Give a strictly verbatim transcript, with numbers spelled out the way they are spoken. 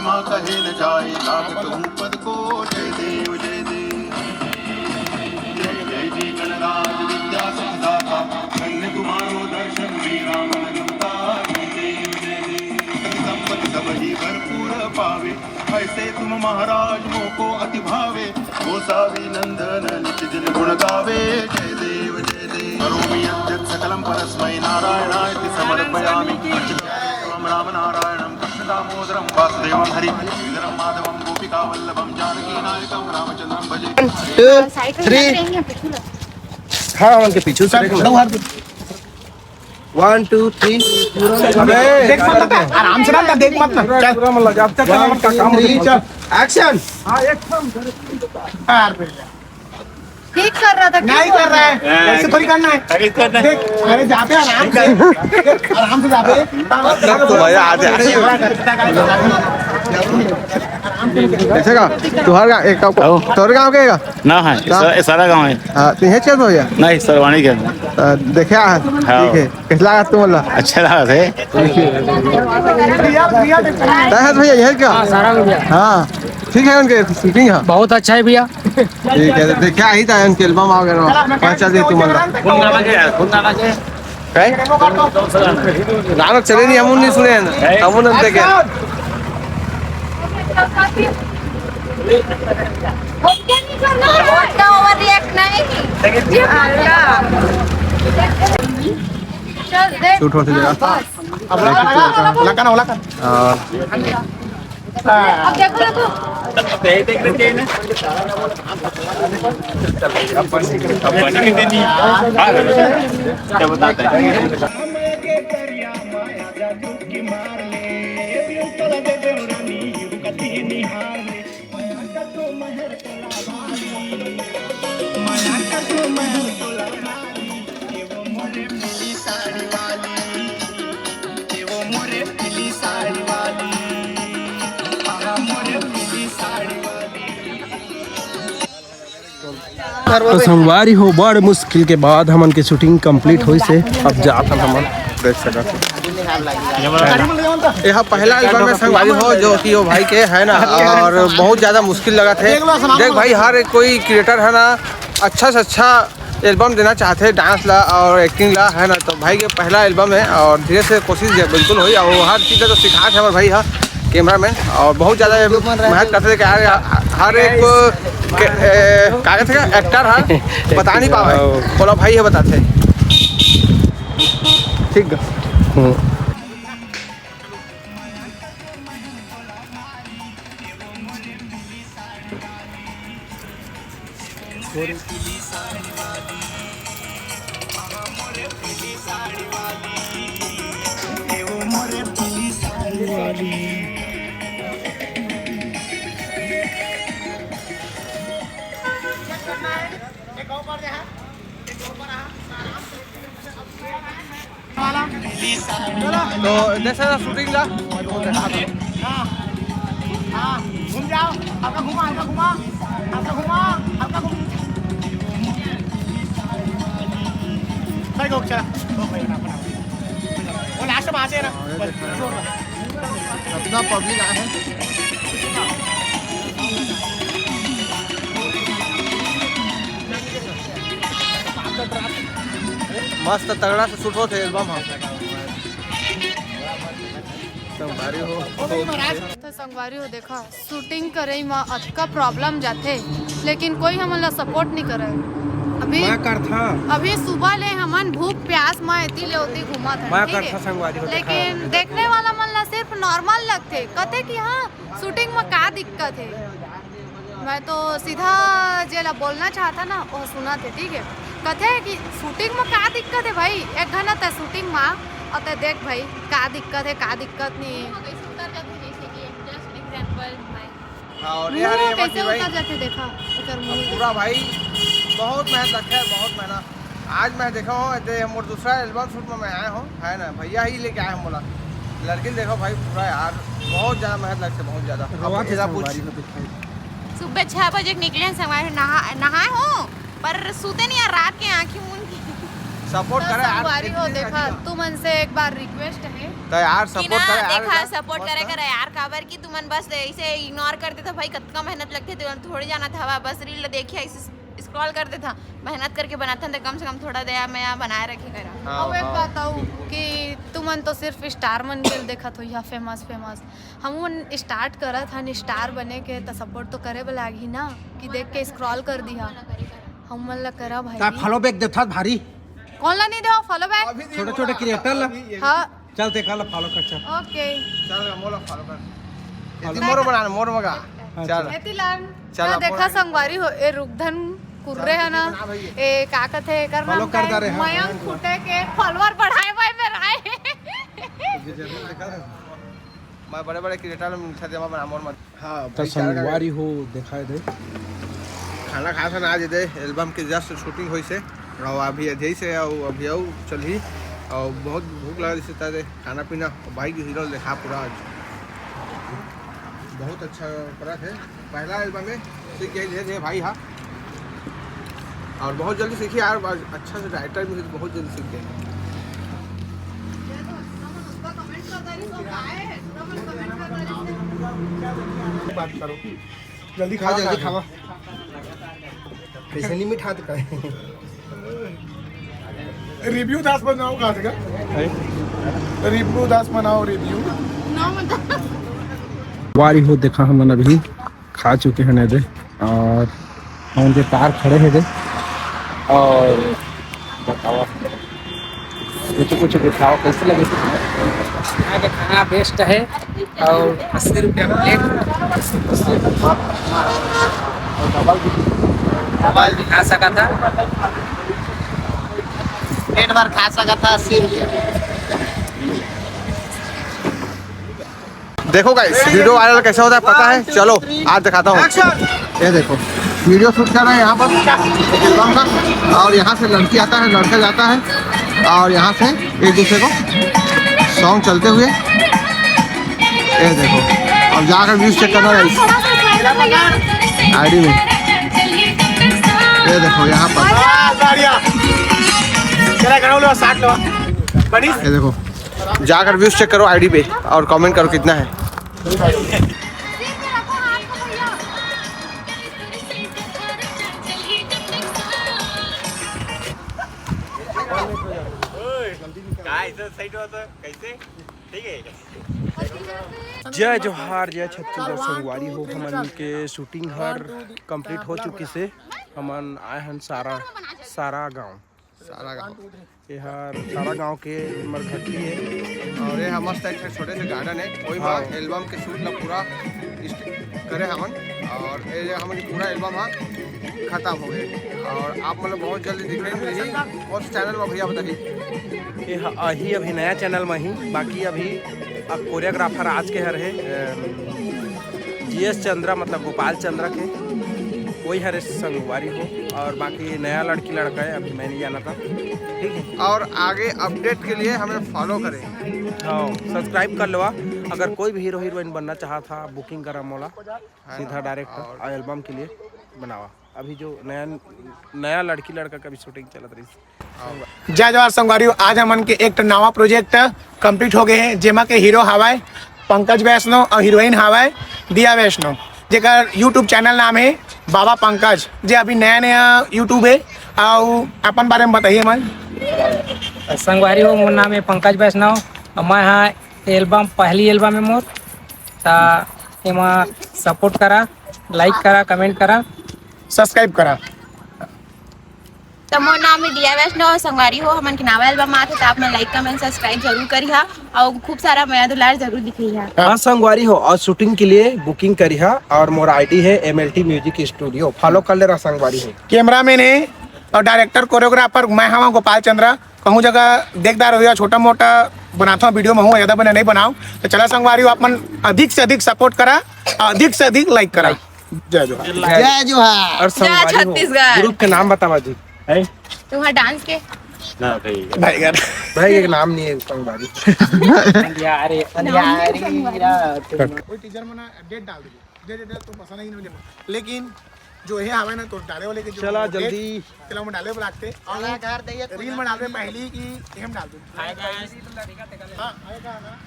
माँ कहे न जाए, लाख कहूँ पद को जय देव, जय देव। जय जय जी गणराज विद्या सिद्धिदाता, धन्य तुम्हारो दर्शन मेरा मन गमता। जय देव, जय देव। संपत्ति सब ही भरपूर पावे, ऐसे तुम महाराज मोको अति भावे। गोसावी नंदन नित दिन गुण गावे। जय देव, जय देव। करोमि यद्यत् सकलं परस्मै नारायणाय समर्पयामि। राम राम नारायणं कृष्ण दामोदरं वासुदेवं हरि श्रीधरं माधवं गोपिका वल्लभं जानकी नायकं रामचंद्रं भजे। One, two, three। हाँ, उनके पीछू से देख लो। One, two, three। अबे, देख मत ना, आराम से ना, देख मत ना। चल। पूरा मतलब, जब तक हमारा काम होता है। One, two, three, चल। Action। हाँ, एकदम। अरे यार। ठीक कर रहा था, क्यों नहीं कर रहा है, ऐसे थोड़ी करना है। अरे करना है। देख, अरे जाते आराम से, आराम से जाते। तो मजा आ जाए। कैसे का? तुहर का, एक का, तोहर गाँव के का? ना है, गाँव? सारा, सारा गाँव है। हाँ, तो यहीं चल भैया? नहीं, सरवानी के। अ, देखे आ? हाँ। ठीक है। कैसा लगा तुम वाला? अच्छा लगा थे। तय है भैया, यही क्या? हाँ, सारा भैया। हाँ, ठीक है, उनके shooting है। बहुत अच्छा है भैया। ठीक है, तो देखा ही था उनके album आ गया, पहुंचा दे तुम वाला। कौन गाना के है? कौन गाना के है? हैं? गाना चले नहीं, हम नहीं सुने हैं, हम नहीं देखे। उसका ओवर रिएक्ट नहीं। चल, देख। शूट होते जरा। हाँ, बस। अब ओला का ना, ओला का ना, ओला का ना। हाँ। अब देखो, देखो। तो संगवारी हो, बड़ मुश्किल के बाद हमन के shooting complete होइस हे। अब जात हन हमन, देख सकत हो। यह पहला album है संगवारी हो, जो कि वो भाई के है ना, और बहुत ज्यादा मुश्किल लगा थे। देख भाई, हर एक कोई creator है ना, अच्छा से अच्छा album देना चाहते हैं dance ला और acting ला, है ना। तो भाई के पहला album है और धीरे से कोशिश जे बिल्कुल होई, और हर चीज़ तो सिखात है हमारे भाई, हाँ, cameraman, और बहुत ज़्यादा मेहनत करते थे कि यार, हर एक के, ए, का कहते हैं, actor है, बता नहीं पावे, बोला भाई है बताते। ठीक है। हम्म। तो जैसे ना shooting ला। हाँ, हाँ, घूम जाओ, हल्का घुमा, हल्का घुमा, हल्का घुमा, हल्का घुमा। सही को, अच्छा। वो last में आ जाए ना। हाँ, ये देखो। कितना public आया है। मस्त तगड़ा से shoot होत हे album ह। संगवारी हो। तो संगवारी हो, देखा, shooting करई म अतका problem जाथे, लेकिन कोई हमन ला support नहीं करे। अभी मैं करथा। अभी सुबह ले हमन भूख प्यास म एती ले ओती घूमत हन, मैं ठीक है? करथा संगवारी हो, देखा। लेकिन देखने वाला मन ला सिर्फ normal लगथे, कथे कि हाँ, shooting म का दिक्कत हे। मैं तो सीधा जेला बोलना चाहता ना, वो सुनत हे, ठीक है? कथे कि shooting म का दिक्कत हे भाई, एक घंटा तै shooting म, और तै देख भाई, का दिक्कत हे, का दिक्कत नहीं हे। वो कैसे उतर जाते, जैसे कि just example, मैं हाँ, और ये मुंह हरे कैसे भाई, उतर जाते, देखा, ओकर मुंह पूरा भाई, बहुत मेहनत लगता है, बहुत मेहनत। आज मैं देखा हूँ, एते मोर दूसरा album shoot में मैं आया हूँ, है ना, भैया ही लेके आए हैं मोला। लड़किन देखो भाई, पूरा यार, बहुत ज़्यादा मेहनत लगता है, बहुत ज़्यादा। अब रोवा के एला पूछ। संगवारी हो, देखो। सुबह छह बजे के निकले हैं संगवारी, नहा, नहाए हो, पर सूते नहीं यार, रात के आँखी मूंद के। सपोर्ट करे यार, संगवारी हो, देखा, तुमन से एक बार रिक्वेस्ट है। तो यार कि सपोर्ट ना, करे यार, देखा, सपोर्ट करे करे यार, काबर कि तुमन बस ऐसे इग्नोर कर देता भाई, कतका मेहनत लगथे, तुमन थोड़ी जानत हवा, बस रील देखिया, ऐसे स्क्रॉल कर देता, मेहनत करके बनाता, तो कम से कम थोड़ा दया मया बनाए रखे करा। हाँ, अउ एक हाँ। बात आऊ कि तुमन तो सिर्फ स्टार मन के देखत हो या फेमस फेमस, हमन स्टार्ट करत हन स्टार बने के, त सपोर्ट तो करे बर लागही ना, कि देख के स्क्रॉल कर दिहा। हमन ला करा भाई। का फॉलो बैक देथस भारी। कौन ला नहीं देवा फॉलो बैक? छोटे छोटे क्रिएटर ला। हाँ। चल ते काला फॉलो कर, चल। ओके। चल मोला फॉलो कर। एती मोरो बना, मोर मगा। हाँ, चल। चल। एती लान। चल, ना देखा संगवारी हो, ए रुकधन कुर्रे है ना। ए का कथे एकर नाम का है? मयंक खुटे के फॉलोअर बढ़ाए भाई मेरा है। मैं बड़े बड़े क्रिएटर में मिलता देवा बना मोर मत। हाँ, त भाई, चार संगवारी हो, देखाए दे। खाना खासन आज दे एल्बम के जस्ट शूटिंग होइस हे, अउ अभी अधेई से अउ अभी अउ चलही, अउ बहुत भूख लगा जैसे तारे खाना पीना। भाई के हीरो देखा पूरा आज बहुत अच्छा करत हे। पहला एल्बम में सीख गए धीरे धीरे भाई। हाँ, और बहुत जल्दी सीखिए यार, अच्छा से डायरेक्टर भी बहुत जल्दी सीख गए। बात करो, जल्दी खाओ, जल्दी खाओ। कैसे नहीं मिठा तो कहे। रिव्यू दस बनाओ, कहा था? रिव्यू दस बनाओ, रिव्यू। वारी हो, देखा हमन अभी खा चुके हैं ने दे, और हम उनके कार खड़े हैं दे, और बताओ, कुछ कुछ दिखाओ, कैसे लगे? यहाँ के खाना बेस्ट है और अस्सी रुपया प्लेट। और डबल भी, डबल भी खा सका था, प्लेट भर खा सका था अस्सी रुपया। देखो गाइस, वीडियो वायरल कैसे होता है पता है? चलो आज दिखाता हूँ। ये देखो, वीडियो शूट कर रहे हैं यहाँ पर एल्बम का, और यहाँ से लड़की आता है, लड़का जाता है, और यहाँ से एक दूसरे को सॉन्ग चलते हुए, ये देखो, अब जाकर व्यूज चेक करना गाइस आईडी में। ये देखो यहाँ पर, ये देखो, जाकर व्यूज चेक करो आईडी पे और कमेंट करो कितना है। जय जोहार, जय छत्तीसगढ़ संगवारी हो। हमन के शूटिंग हर कंप्लीट हो चुकी से, हमन आए हन सारा, सारा गांव। सारा गांव। ये हर सारा गांव के मरघट्टी है। और ये हमर मस्त एक छोटे से गार्डन है, वही हाँ। एल्बम के शूट ला पूरा करे हमन। और ये हमन पूरा एल्बम हा खत्म हो गए, और आप मतलब बहुत जल्दी दिखे मिली। कौन सा चैनल में भैया बताइए? ये ह-, अही अभी नया चैनल में ही, बाकी अभी कोरियोग्राफर आज के हर है, अम, जीएस चंद्रा, मतलब गोपाल चंद्रा के, वही हरे संगवारी हो। और बाकी नया लड़की लड़का है, अभी मैं नहीं जाना था, ठीक है। और आगे अपडेट के लिए हमें फॉलो करें। हाँ, सब्सक्राइब कर लो। अगर कोई भी हीरो हीरोइन बनना चाहा था, बुकिंग करा मोला, सीधा डायरेक्ट और एल्बम के लिए बनावा। अभी जो नया, नया लड़की लड़का का भी शूटिंग चलत रही। जय जोहार संगवारी हो, आज हमन के एक ठो नवा प्रोजेक्ट कंप्लीट हो गए हैं, जेमा के हीरो हवाए पंकज वैष्णव और हीरोइन हवाए दिया वैष्णव, जेकर YouTube चैनल नाम है बाबा पंकज, जे अभी नया नया YouTube है। और अपन बारे में बताइए मन। संगवारी हो, मोर नाम है पंकज वैष्णव और मैं हाँ एल्बम, पहली एल्बम है मोर, ता एमा सपोर्ट करा, लाइक करा, कमेंट करा, सब्सक्राइब करा। तो मोर नाम है दिया वैष्णव और संगवारी हो, हमन के नवा एल्बम आत हे, तो आप मन लाइक, कमेंट, सब्सक्राइब जरूर करिहा और खूब सारा मया दुलार जरूर दिखइहा। हाँ संगवारी हो, और शूटिंग के लिए बुकिंग करिहा और मोर आईडी है एमएलटी म्यूजिक स्टूडियो, फॉलो कर ले रहा संगवारी हो। कैमरामैन है और डायरेक्टर कोरियोग्राफर मैं हवा गोपाल चंद्रा। कहूँ जगह देखदार हो या छोटा मोटा बनाता हूँ वीडियो में हूँ, ज्यादा बने नहीं बनाओ। तो चला संगवारी हो, आप मन अधिक से अधिक सपोर्ट करा, अधिक से अधिक लाइक करा। जय जोहार। जय जोहार। और संगवारी हो, छत्तीसगढ़। ग्रुप के नाम बतावा जी। तुम्हारा डांस के? ना भाई। भाई यार। भाई एक नाम नहीं है संगवारी। यार, यार। कोई टीजर में ना डेट डाल दीजिए, दे दे दे, तुम पसंद ही नहीं मुझे। लेकिन जो हे आवे ना तो डाले वाले के जो चला वो जल्दी। चला मैं डाले वाला आते। और रील में डाले पहली की हम डाल दूँ। हाँ, आएगा ना।